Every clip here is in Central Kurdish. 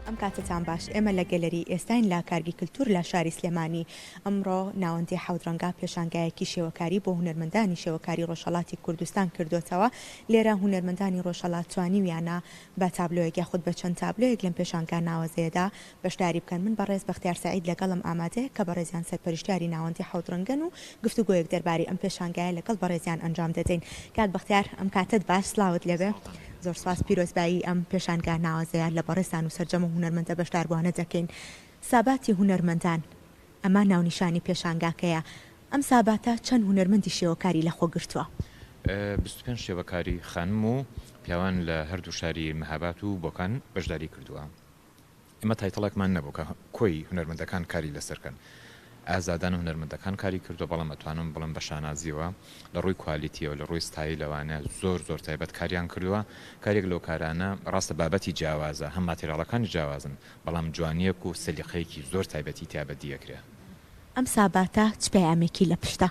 ئەم کاتەتان باش ئێمە لە گەلەری ئێستاین لە کارگی کلتور لە شاری سلێمانی ئەمڕۆ ناوەندی حەوت ڕەنگە پێشانگایەکی شێوەکاری بۆ هونەرمەندانی شێوەکاری ڕۆژهەڵاتی کوردستان کردۆتەوە لێرە هونەرمەندانی ڕۆژهەڵات توانیویانە بە تابلۆیەک یاخود بە چەند تابلۆیەک لەم پێشانگا ناوەزەیەدا بەشداری بکەن من بەڕێز بەختیار سەعید لەگەڵم ئامادەیە کە بەڕێزیان سەرپەرشتیاری ناوەندی حەوت ڕەنگەن و گفتوگۆیەک دەربارەی ئەم پێشانگایە لەگەڵ بەڕێزیان ئەنجام دەدەین. کاک بەختیار ئەم کاتەت باش سڵاوت لێبێ. زۆر سوپاس پیرۆزبایی ئەم پێشانگا ناوازەیە لە بەڕێزتان و سەرجەم ئەو هونەرمەندە بەشداربووانە دەکەین. ساباتی هونەرمەندان ئەمە ناونیشانی پێشانگاکەیە. ئەم ساباتە چەند هونەرمەندی شێوەکاری لەخۆ گرتووە؟ 25 شێوەکاری خانم و پیاوان لە هەردوو شاری مهابات و بۆکان بەشداری کردووە. ئێمە title ێکمان نەبوو کە کۆی هونەرمەندەکان کاری لەسەر کەن. ئازادانە هونەرمەندەکان کاری کردووە، بەڵام ئەتوانم بڵێم بە شانازییەوە لە ڕووی quality یەوە، لە ڕووی ستایلەوانە زۆر زۆر تایبەت کاریان کردووە. کارێک لەو کارانە ڕاستە بابەتی جیاوازە، هەم ماتێریاڵەکانیش جیاوازن، بەڵام جوانییەک و سەلیقەیەکی زۆر تایبەتی تیا بەدی ئەکرێ. ئەم ساباتە چ پەیامێکی لە پشتە؟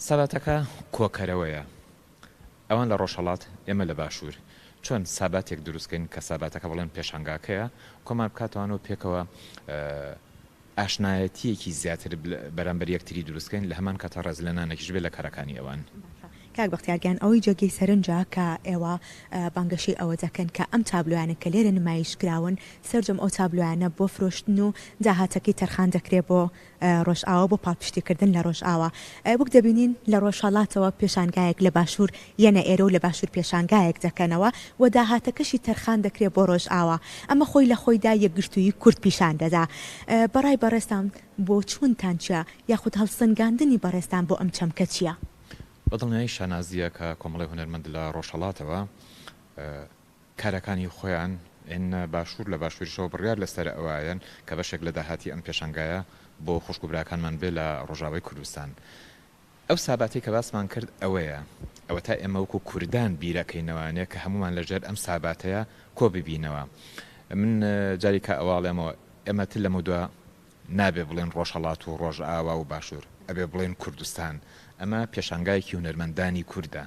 ساباتەکە کۆکەرەوەیە. ئەوان لە ڕۆژهەڵات، ئێمە لە باشوور. چۆن ساباتێک دروست کەین کە ساباتەکە بڵێن پێشانگاکەیە، کۆمان بکاتەوان و پێکەوە ئاشنایەتییەکی زیاتر بەرامبەر یەکتری دروست کەین، لە هەمان کاتا ڕێزلێنانێکیش بێت لە کارەکانی ئەوان. باشە کاک بەختیار گیان ئەوەی جێگەی سەرنجە کە ئێوە بانگەشەی ئەوە دەکەن کە ئەم تابلۆیانە کە لێرە نمایش کراون سەرجەم ئەو تابلۆیانە بۆ فرۆشتن و داهاتەکەی تەرخان دەکرێ بۆ ڕۆژئاوا بۆ پاڵپشتیکردن لە ڕۆژئاوا. وەک دەبینین لە ڕۆژهەڵاتەوە پێشانگایەک لە باشوور یەنە ئێرە و لە باشوور پێشانگایەک دەکەنەوە و داهاتەکەشی تەرخان دەکرێ بۆ ڕۆژئاوا. ئەمە خۆی لە خۆیدا یەکگرتوویی کورد پیشان دەدا. بە ڕای بەڕێزتان بۆچوونتان چیە یاخود هەڵسەنگاندنی بەڕێزتان بۆ ئەم چەمکە چیە؟ بە دڵنیایی شانازییە کە کۆمەڵەی هونەرمەند لە ڕۆژهەڵاتەوە کارەکانی خۆیان ئێننە باشوور، لە باشووریشەوە بڕیار لەسەر ئەوایەن کە بەشێک لە داهاتی ئەم پێشانگایە بۆ خوشک و براکانمان بێ لە ڕۆژاوای کوردستان. ئەو ساباتەی کە باسمان کرد ئەوەیە، ئەوەتا ئێمە وەکوو کوردان بیرەکەینەوانێ کە هەموومان لە ژێر ئەم ساباتەیە کۆ ببینەوە. من جاریکا ئەوە ئەڵێمەوە، ئێمە تر لەمەودوا نابێ بڵێن ڕۆژهەڵات و ڕۆژئاوا و باشوور، ئەبێ بڵێن کوردستان. ئەمە پێشانگایەکی هونەرمەندانی کوردە.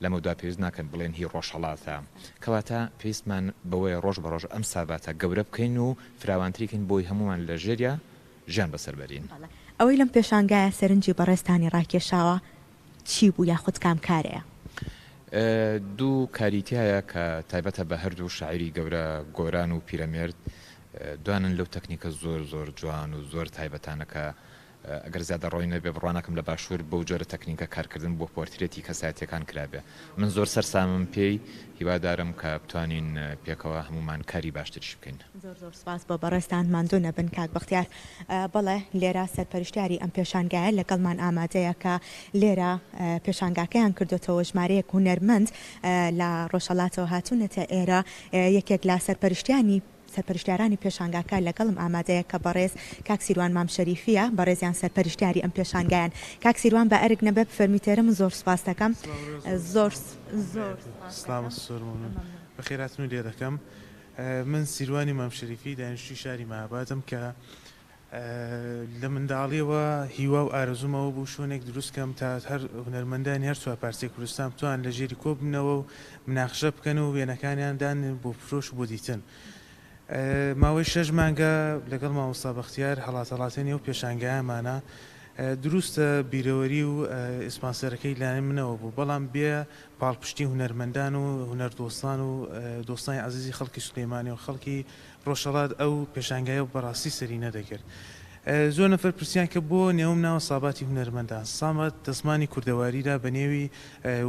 لەمەودوا پێویست ناکەن بڵێن هی ڕۆژهەڵاتە. کەواتە پێویستمان بەوەیە ڕۆژ بە ڕۆژ ئەم ساباتە گەورە بکەین و فراوانتری کەین بۆی هەموومان لە ژێریا ژیان بەسەر بەرین. بەڵێ. ئەوەی لەم پێشانگایە سەرنجی بەڕێزتانی ڕاکێشاوە چی بوو یاخود کام کارەیە؟ دوو کاری تیایە کە تایبەتە بە هەردوو شاعیری گەورە گۆران و پیرەمێرد، دوانن لەو تەکنیکە زۆر زۆر جوان و زۆر تایبەتانە کە ئەگەر زیادەڕۆی نەبێ بڕوا ناکەم لە باشوور بەو جۆرە تەکنیکە کارکردن بۆ پۆرترێتی کەسایەتیەکان کرابێ. من زۆر سەرسامم پێی، هیوادارم کە بتوانین پێکەوە هەموومان کاری باشتریش بکەین. زۆر زۆر سوپاس بۆ بەڕێزتان ماندوو نەبن کاک بەختیار. بەڵێ لێرە سەرپەرشتیاری ئەم پێشانگایە لەگەڵمان ئامادەیە کە لێرە پێشانگاکەیان کردۆتەوە ژمارەیەک هونەرمەند لە ڕۆژهەڵاتەوە هاتوونەتە ئێرە یەکێک لە سەرپەرشتیانی سەرپەرشتیارانی پێشانگاکە لەگەڵم ئامادەیە کە بەڕێز کاک سیروان مام شەریفیە بەڕێزیان سەرپەرشتیاری ئەم پێشانگایەن کاک سیروان بە ئەرک نەبێ بفەرمی تێرە من زۆر سوپاست دەکەم زۆر زۆر سڵامت زۆر مەمنون بەخێرهاتنو لێ دەکەم من سیروانی مام شەریفی دانیشتوی شاری مەهابادم کە لە منداڵیەوە هیوا و ئارەزووم ئەوە بوو شوێنێک دروست کەم تا هەر هونەرمەندانی هەر چوار پارچەی کوردستان بتوان لە ژێری کۆ ببنەوە و مناقشە بکەن و وێنەکانیان دانێن بۆ فرۆش و بۆ دیتن. ماوەی شەش مانگە لەگەڵ مامۆستا بەختیار هەڵاتهەڵاتێنی ئەو پێشانگایەمانە. دروستە بیرەوەری و ئیسپانسەرەکەی لایەن منەوە بوو، بەڵام بێ پاڵپشتی هونەرمەندان و هونەردۆستان و دۆستانی عەزیزی خەڵکی سولەیمانی و خەڵکی ڕۆژهەڵات ئەو پێشانگایە بەڕاستی سەری نەدەگرت. زۆر نەفەر پرسیان کە بۆ نێوم ناوە ساباتی هونەرمەندان. سابات دە زمانی کوردەواریدا بە نێوی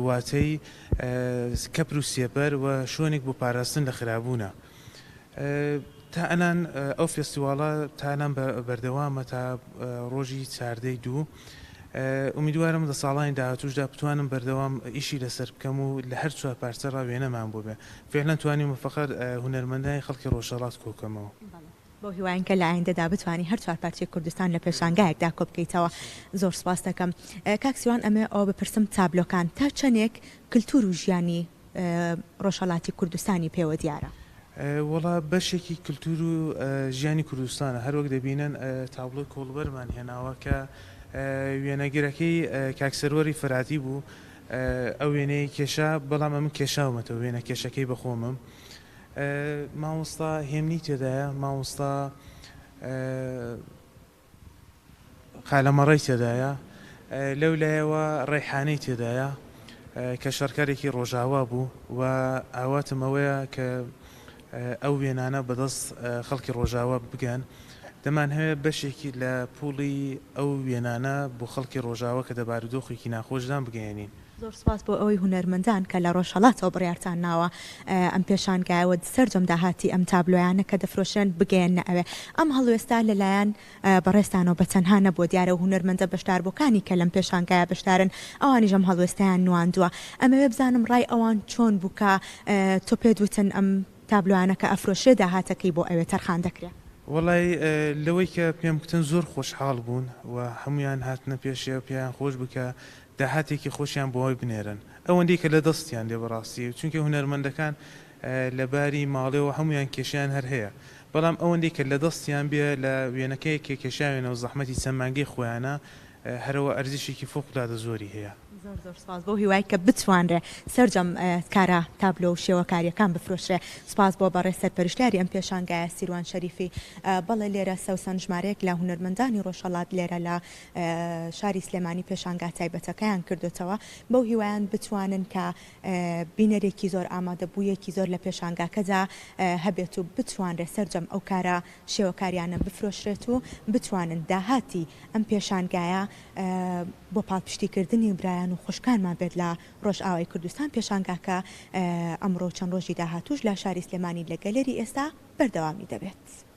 واتەی کەپر و سێبەر و شوێنێک بۆ پاراستن لە خرابوونە. تا ئەلان ئەو فێستیواڵە تا ئەلان بەردەوامە تا ڕۆژی چاردەی دوو. ئومیدوارم لە ساڵانی داهاتووشدا بتوانم بەردەوام ئیشی لەسەر بکەم و لە هەر چوار پارچە ڕا وێنەمان بۆ بێ. فعلا توانیومە فەقەت هونەرمەندانی خەڵکی ڕۆژهەڵات کۆکەمەوە. بەڵێ بەو هیواین کە لە ئایندەدا بتوانی هەر چوار پارچەی کوردستان لە پێشانگایەکدا کۆبکەیتەوە. زۆر سوپاست دەکەم. کاک سیروان ئەمەوێ ئەوە بپرسم تابلۆکان تا چەنێک کلتور و ژیانی ڕۆژهەڵاتی کوردستانی پێوە دیارە؟ وەڵا بەشێکی کلتور و ژیانی کوردستانە هەروەک دەبینن تابڵۆی کۆڵبەرمان هێناوە کە وێنەگرەکەی کاک سەروەری فەرهادی بوو ئەو وێنەیەی کێشا بەڵام ئەمن کێشاومەتەوە وێنە کێشەکەی بەخۆمم. مامۆستا هێمنی تێدایە، مامۆستا قالەمەڕەی تێدایە، لەو لایەوە ڕەیحانەی تێدایە کە شەڕکەرێکی ڕۆژاوا بوو و ئاواتم ئەوەیە کە ئەو وێنانە بەدەست خەڵکی ڕۆژاوا بگەن. دەمانهەوێت بەشێکی لە پووڵی ئەو وێنانە بۆ خەڵکی ڕۆژاوا کە دە بارودۆخێکی ناخۆشدان بگەیەنین. زۆر سوپاس بۆ ئەوەی هونەرمەندان کە لە ڕۆژهەڵاتەوە بڕیارتان ناوە ئەم پێشانگایە و سەرجەم داهاتی ئەم تابلۆیانە کە دەفرۆشرێن بگەیەننە ئەوێ. ئەم هەڵوێستە لە لایەن بەڕێزتانەوە بە تەنها نەبووە، دیارە هونەرمەندە بەشداربووەکانی کە لەم پێشانگایە بەشدارن ئەوانیش ئەم هەڵوێستەیان نواندووە. ئەمەوێ بزانم ڕای ئەوان چۆن بوو کە تۆ پێت وتن ئەم تابلۆیانە کە ئەفرۆشرێ داهاتەکەی بۆ ئەوێ تەرخان دەکرێ؟ وەڵای لەوەی کە پێم کوتن زۆر خۆشحاڵ بوون و هەموویان هاتنە پێشێ و پێیان خۆش بوو کە داهاتێکی خۆشیان بۆی بنێرن ئەوەندەی کە لە دەستیان دێ بەڕاستی چونکە هونەرمەندەکان لە باری ماڵیەوە هەموویان کێشەیان هەر هەیە بەڵام ئەوەندەی کە لە دەستیان بێ لە وێنەکەیەک کە کێشاوێنەوە زەحمەتی چەند مانگەی خۆیانە هەرەوە ئەرزشێکی فەوقولادە زۆری هەیە. زۆر زۆر سوپاس بەو هیوای کە بتوانرێ سەرجەم کارە تابلۆ و شێوەکاریەکان بفرۆشرێ سوپاس بۆ بەڕێز سەرپەرشتیاری ئەم پێشانگایە سیروان شەریفی بەڵێ لێرە سەوسەن ژمارەیەک لە هونەرمەندانی ڕۆژهەڵات لێرە لە شاری سلێمانی پێشانگا تایبەتەکەیان کردۆتەوە بەو هیوایان بتوانن کە بینەرێکی زۆر ئامادەبوویەکی زۆر لە پێشانگاکەدا هەبێت و بتوانرێت سەرجەم ئەو کارە شێوەکاریانە بفرۆشرێت و بتوانن داهاتی ئەم پێشانگایە بۆ پاڵپشتیکردنی برایان و خوشکانمان بێت لە ڕۆژئاوای کوردستان پێشانگاکە ئەمڕۆ و چەند ڕۆژی داهاتووش لە شاری سلێمانی لە گەلەری ئێستا بەردەوامی دەبێت.